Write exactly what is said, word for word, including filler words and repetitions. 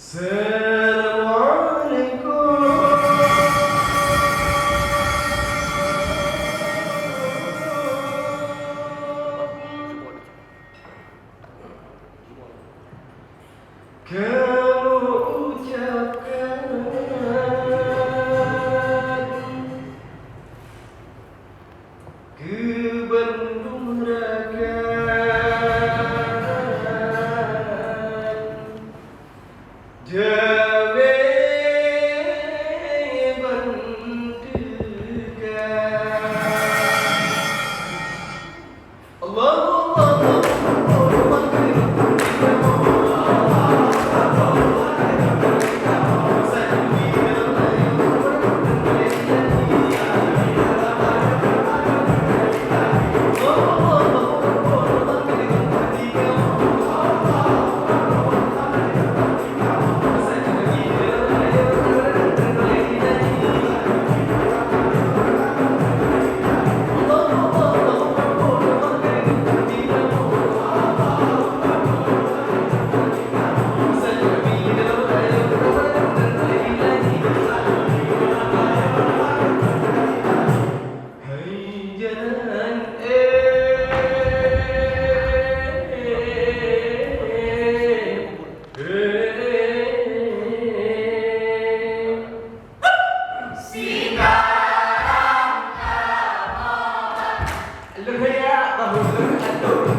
Assalamualaikum. Kamoe ucapkan keu bandum rakan Jawe ban teuka. Allahu Akbar, Allahu Akbar. Hai jalan, eh, eh, eh, eh. Sikarang kamoe. Leuh ya, bahu leuh atau